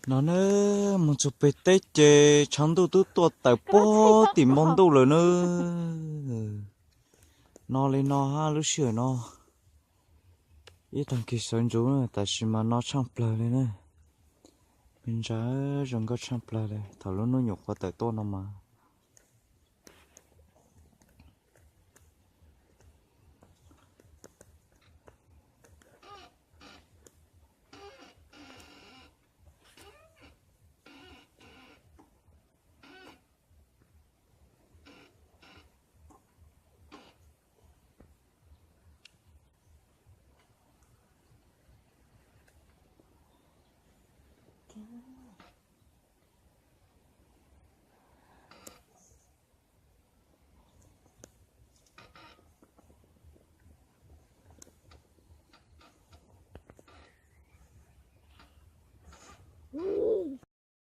No na, mus txog pem teb ces tshav ntuj twb tuaj tawm puag tim npoo ntuj lawm na. No li no hab lub sij hawm no ib tag kis sawv ntxuv na, tab sis mas no tshaaj plawg li na. Me ntsa zoo nkauj tshaaj plawg li thaum lub hnub nyuam qhuav tawm tuaj no mas.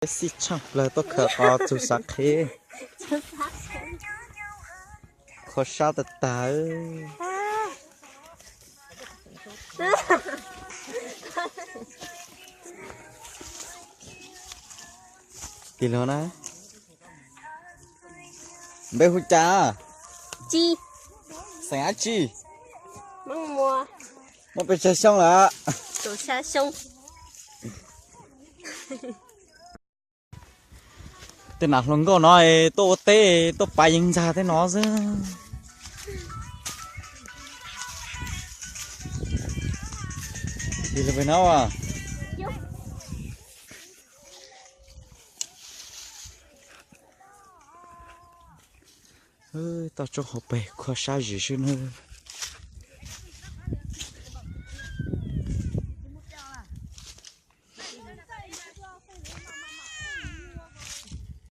Peb xij tshaaj plawg tuaj khaws qos txug sav qhev. Kho sab tag tag. Kis lug na. Npe hu cas? Tsi. Xeem dab tsi? Muaj pes tsawg xyoo lawm? Tej nam hluas nkauj no tuaj ua teb tuaj pav yeeb ntxag tej no xwb. Kis lug pem no as. Toj roob hauv pes kho sab zim xwb na.